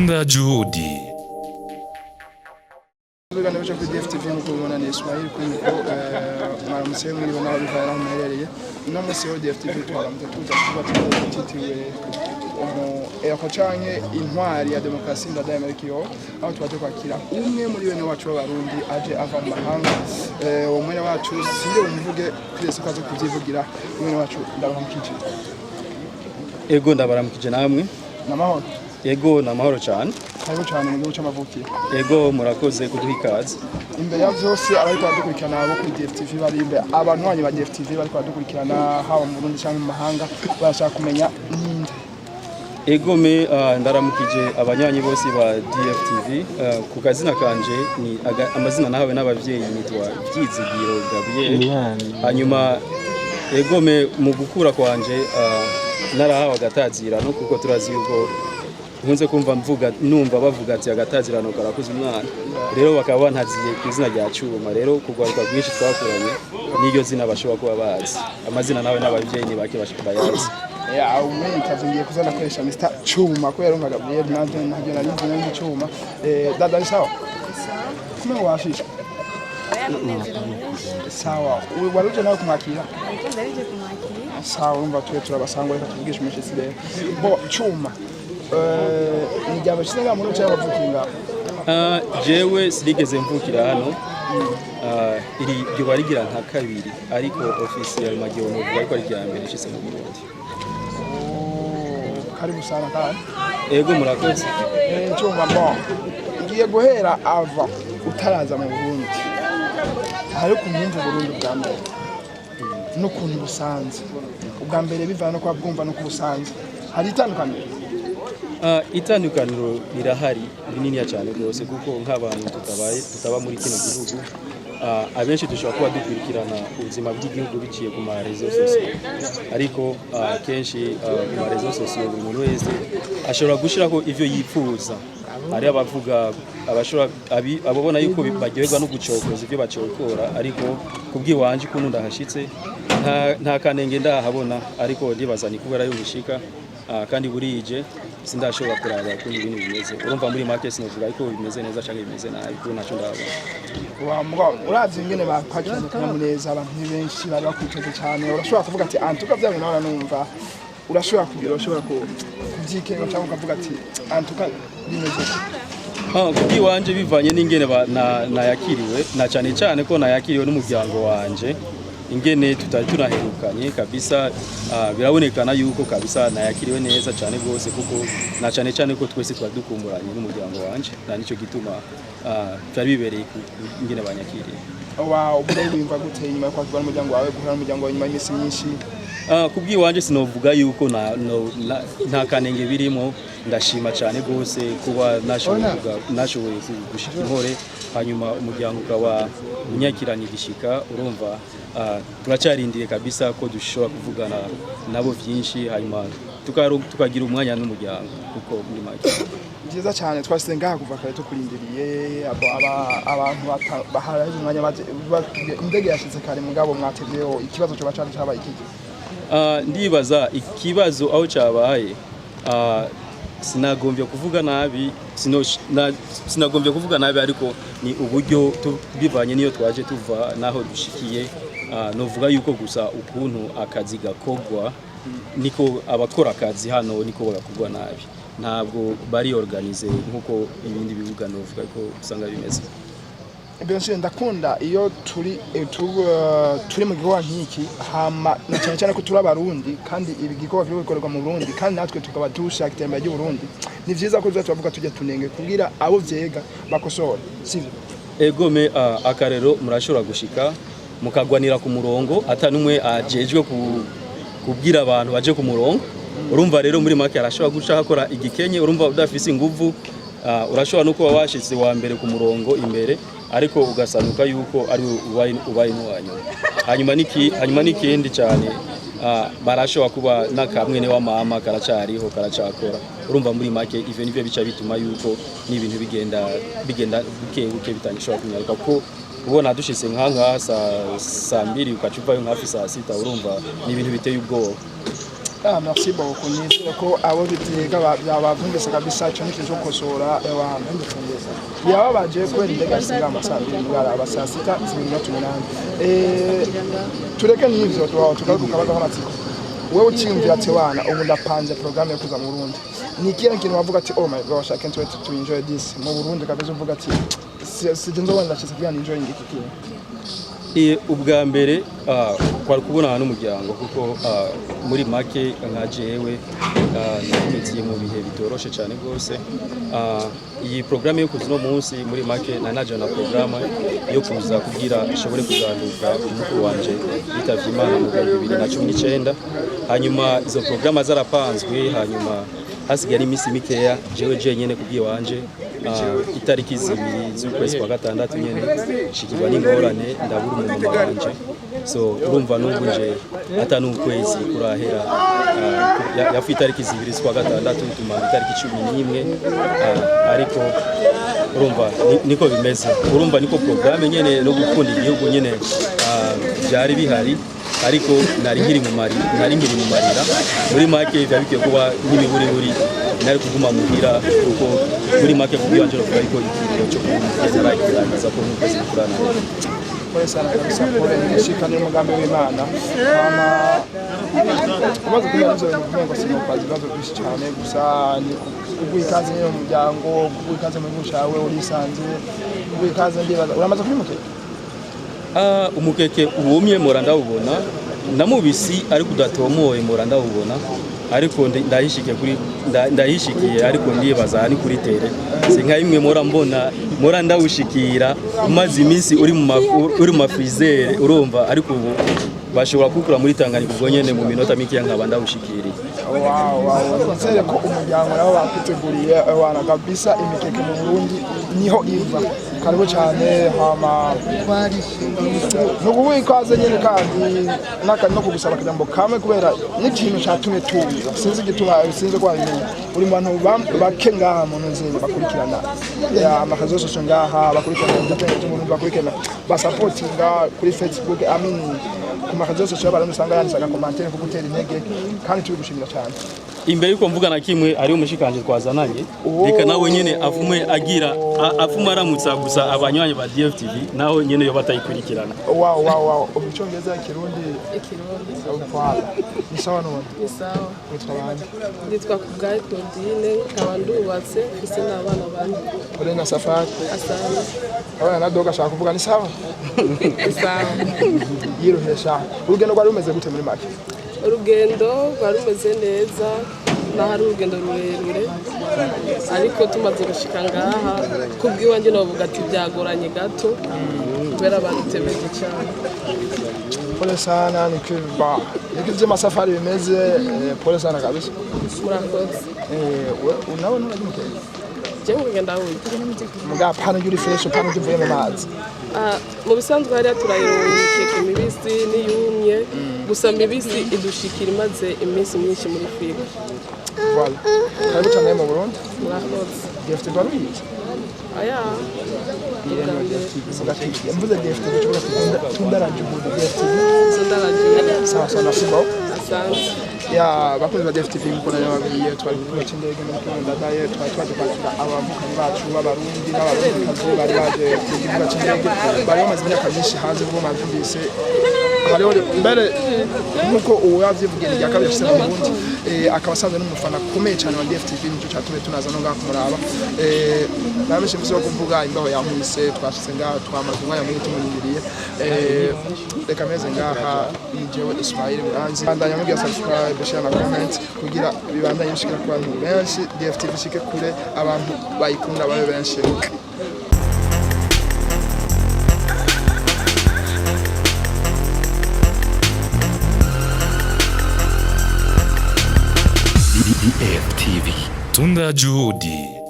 Matunda Juhudi. Ibiganiro byo kuri DFTV, nk'uko mubibona, ni Ismail kuri mikoro. Mwaramutse, mwiriwe n'aho bivanye n'aho muherereye. Uno munsi wa DFTV twaramutse tuza kuba cyitiriwe umu eko canke intwari ya demokarasi Ndadaye Melchior, aho twaje kwakira umwe muri bene wacu b'Abarundi aje ava mu mahanga. Uwo mwene wacu singe umuvuge twese ko aze kuvyivugira. Mwene wacu, ndabaramukije. Ego, ndabaramukije namwe. Namahoro? Ego, ni amahoro cyane. Karibu cane mu gihugu c'amavukiro. Ego, murakoze kuduha ikaze. Imbere ya vyose, abariko baradukurikirana bo kuri DFTV bari imbere, abanywanyi ba DFTV bariko baradukurikirana haba mu Burundi canke mu mahanga, barashaka kumenya ninde. Ego me, ndaramukije abanywanyi bose ba DFTV. Ku kazina kanje ni amazina nahawe n'abavyeyi, nitwa Vyizigiro Gabriel. Hanyuma ego me, mu gukura kwanje narahawe agatazirano, kuko turazi yuko nkunze kumva mvuga, numva bavuga ati agatazirano karakuza umwana. Rero bakaba bantaziye ku izina rya Cuma. Rero kugwaruka rwinshi twakuranye n'iryo zina bashobora kuba bazi. Amazina nawe n'abavyeyi ni bake bayazi. Ya, umwitazi ngiye kuza ndakoresha Mr Cuma, kubera urumva Gabriel navyo ntabyo nari nzi, nari Cuma. Dada, ni sawa? Kumbe washisha sawa. Wari uje nawe kumwakira? Ndarije kumwakira. Sawa, urumva twe turabasangwa, reka tuvugishe umushitsi rero. Bo Cuma, ni ryaba shize ngaha muri cyangwa wavukiye ngaha? Jewe sinigeze mvukira hano. Iri ryoba rigira nka kabiri, ariko officiel magiye novuga ko ari irya mbere nshitse mu Burundi. Oh, karibu sana kandi. Ego, murakoze. Cuma, bon, ngiye guhera ava utaraza mu Burundi, ariko umwumva Burundi bwa mbere n'ukuntu busanze ubwa mbere, bivana no kuba bwumva no kubusanze, hari itandukaniro? Itandukaniro rirahari rininiya cyane rwose, kuko nk'abantu tutabaye, tutaba muri kino gihugu, abenshi dushobora kuba dukurikirana ubuzima bw'igihugu biciye ku ma réseaux sociaux, ariko kenshi ku ma réseaux sociaux buri muntu wese ashobora gushirako ivyo yipfuza. Hari abavuga, abashobora ababona yuko baryoherwa no gucokoza ivyo bacokora, ariko kubw'iwanje ukuntu ndahashitse nta kanenge ndahabona, ariko ndibaza ni kubera y'ubushika. Kandi burije sindashobora kuraba ukuntu ibintu bimeze. Urumva muri make sinovuga ariko bimeze neza canke bimeze nabi, kuko ntaco ndabona. Uravye ingene bakwakiranye akanyamuneza, abantu ni benshi bari bakwiteze cyane, urashobora kuvuga ati antuka vya bintu numva, urashobora kugira, urashobora kubyikenga cyangwa ukavuga ati antuka bimeze uko? Kubw'iwanje, bivanye n'ingene nayakiriwe, na cyane cyane ko nayakiriwe n'umuryango wanje, ingene tutari tunaherukanye kabisa, birabonekana yuko kabisa nayakiriwe neza cyane rwose, kuko na cyane cyane ko twese twari dukumburanye n'umuryango wanje, na nicyo gituma byari bibereye ingene banyakiriye. Wa ubu rero wiyumva gute inyuma yo kwakirwa n'umuryango wawe, guhura n'umuryango wawe nyuma y'iminsi myinshi? Kubw'iwanje sinovuga yuko na, no, na, nta kanenge birimo. Ndashima cyane rwose kuba nashoboye nashoboye gushika intore, hanyuma umuryango ukaba unyakiranye igishika. Urumva turacyarindiriye kabisa ko dushobora kuvugana nabo byinshi, hanyuma tukagira umwanya n'umuryango, kuko muri make Byiza cyane. Twasize ngaha kuva kare tukurindiriye. Abantu baharaje umwanya indege yashize kare, mugabo mwatevyeho. Ikibazo coba cari cabaye ikiki? Ndibaza ikibazo aho cyabaye, sinagombye kuvuga nabi, sinagombye kuvuga nabi, ariko ni uburyo bivanye n'iyo twaje tuva naho dushikiye. Novuga yuko gusa ukuntu akazi gakogwa, niko abakora akazi hano niko bagakorwa nabi, ntabwo bari organisé nkuko ibindi bibuga novuga ko usanga bimeze. Bien sûr, ndakunda iyo turi turi mu gikorwa nk'iki, hama na cyane cyane ko turi Abarundi, kandi ibi gikorwa kiriko gikorerwa mu Burundi, kandi natwe tukaba dushaka iterambere ry'u Burundi. Ni vyiza ko tuza turavuga tujya tunenge kugira abo vyega bakosora, sivyo? Egome, akarero murashobora gushika mukagwanira ku murongo ata numwe ajejwe kubwira abantu baje ku murongo. Urumva rero muri make arashobora guca akora igikenye. Urumva udafise inguvu, urashobora no kuba washitse wa mbere ku murongo imbere, ariko ugasanuka yuko ari ubaye n'uwa nyuma. Hanyuma n'ikindi cyane, barashobora kuba n'akamwene wa mama karacariho karacakora. Urumva muri make ivyo nivyo bica bituma yuko n'ibintu bigenda buke buke, bitangishobora kunyaruka, kuko ubona dushitse nka saa 2 ukaca uvayo nka hafi saa 6. Urumva ni ibintu biteye ubwoba. Ah, merci beaucoup. Nizere ko abo bitega bavyumvise kabisa. Ico ni ikintu co gukosora abantu. Birababaje kubera indege yasiga amasaha 2, mugara saa 6 z'iminota 8. Tureke n'ivyo, tugaruke ku kabazo k'amatsiko. Wewe uciyumvira ati: "Wana, ubu ndapanze programme yo kuza mu Burundi," ni ikihe kintu wavuga ati: "Oh my gosh, I can't wait to enjoy this mu Burundi"? Kabisa uvuga ati: "Sije nzobona ndashitse kugira ngo enjoy iki kintu." Ubwa mbere kwari kubonana n'umuryango, kuko muri make nka jewe nakometiye mu bihe bitoroshe cyane rwose. Iyi porogaramu yo kuza uno munsi, muri make nari naje na porogaramu yo kuza kugira ishobore kuganduka umukuru wanje yitavye Imana mu 2019. Hanyuma izo porogaramu zarapanzwe, hanyuma hasigaye ari iminsi mikeya jewe jenyene kubwiwanje, itariki 2 z'ukwezi kwa gatandatu nyene nshikirwa n'ingorane, ndabura umumama wanje. So urumva n'ubu nje ata n'ukwezi kurahera. Yapfuye itariki 2 z'ukwa gatandatu, tumara itariki 11. Ariko urumva niko bimeze, urumva niko programme nyene no gukunda igihugu nyene byari bihari, ariko nari nkiri mu marira. Muri make byari bikwiye kuba nk'imiburiburi nari kuguma muhira, kuko muri make kubw'iwanje novuga yuko ikiriro cyo narakirangiza ko n'ukwezi gukurana. Pole sana kabisa, pole. Nishika ni umugambi w'Imana. Hama umaze kumenya ivyo bintu, kumengo ngo sinobaza ibibazo byinshi cyane, gusa ni kuguha ikaze nyine mu muryango, kuguha ikaze mu gihugu cawe urisanze, kuguha ikaze. Ndibaza uramaze kuri mukeke? Umukeke wumye mora ndawubona, na mubisi ariko udatomoye mora ndawubona, ariko ndahishikiye kuri ndahishikiye, ariko ndibaza ni kuri tere si nka imwe mora mbona, mora ndawushikira umaze iminsi uri mu ma freezer, urumva, ariko ubu bashobora kuwukura muri Tanganyika ubwo nyene mu minota mikeya nkaba ndawushikiriye. Wow, nizere ko umuryango nabo bakuteguriye wana kabisa imikeke mu Burundi niho iva. Karibu cyane. Hama nukuguha ikaze nyine, kandi no kugusaba akajambo kamwe, kubera n'ikintu catumye tuza, sinzi igituma, sinzi ko wabimenya, uri mu bantu bake ngaha mu nzego bakurikirana ama réseaux sociaux ngaha, bakurikirana entertainment y'Uburundi, bakurikirana, basapotinga kuri Facebook, I mean ku ma réseaux sociaux y'abarundi, usanga yanditse aga commentaire ko gutera intege, kandi tubigushimira cyane. Imbere yuko mvuga na kimwe, hariho umushikanje twazananye. Reka nawe nyene afume agira afume aramutsa gusa abanywanyi ba DFTV, naho nyene yo batayikurikirana. Wow, ubu Icyongereza, Kirundi? Ikirundi. Voilà, ni sawa none? Ni sawa. Witwa bande? Nitwa Kubwayo Claudine, nkaba ndubatse, mfise n'abana bane. Uri na safari? Asante. Abana na doga ashaka kuvuga ni sawa. Ni sawa. Yiruhesha. Urugendo rwari rumeze gute muri make? Urugendo rwari rumeze neza, naho ari urugendo rurerure, ariko tumaze gushika ngaha, kubw'iwanjye novuga ati byagoranye gato kubera badutebeje cyane. Pole sana, niko niko ivy'amasafari bimeze. Pole sana kabisa. Murakoze. We nawe nturajya umukeke? Jewe ngenda burya. Muga pana ujya uri fresh, pana ujya uvuye mu mazi. Ah, mu bisanzwe hariya turayironga imikeke mibisi n'iyumye, gusa mibisi idushikira imaze iminsi myinshi muri firigo. Voilà, karibu cyane mu Burundi. Murakoze. DFTV waruyizi? Aya, ubwa mbere. Uvuga ati mvuze DFTV, uvuga ati tundarajuhudu DFTV. Sundaragiye. Sawa sawa, merci beaucoup. Asante. Ya bakunzi ba DFTV, nkuko nababwiye, twari ku kibuga cy'indege muri kumwe ndadaye, twari twaje kwakira abavukanyi bacu b'Abarundi n'Abarundikazi bari baje ku kibuga cy'indege, bari bamaze imyaka myinshi hanze. Ubwo mwabyumvise, hariho mbere nkuko uwo yavyivugiye, ni irya kabiri ashitse mu Burundi, akaba asanzwe n'umufana akomeye cyane wa DFTV, nicyo cyatumye tunaza no ngaha kumuraba. Nta menshi mfise yo kuvuga, imbaho yankubise, twashitse ngaha, twamaze umwanya munini tumurindiriye. Reka meze ngaha, ni jewe Ismail Muranzi, bandanya mugira subscribe, share na comment kugira bibandanye bishikira ku bantu benshi, DFTV ishike kure, abantu bayikunda babe benshi. DFTV. Tunda Juhudi.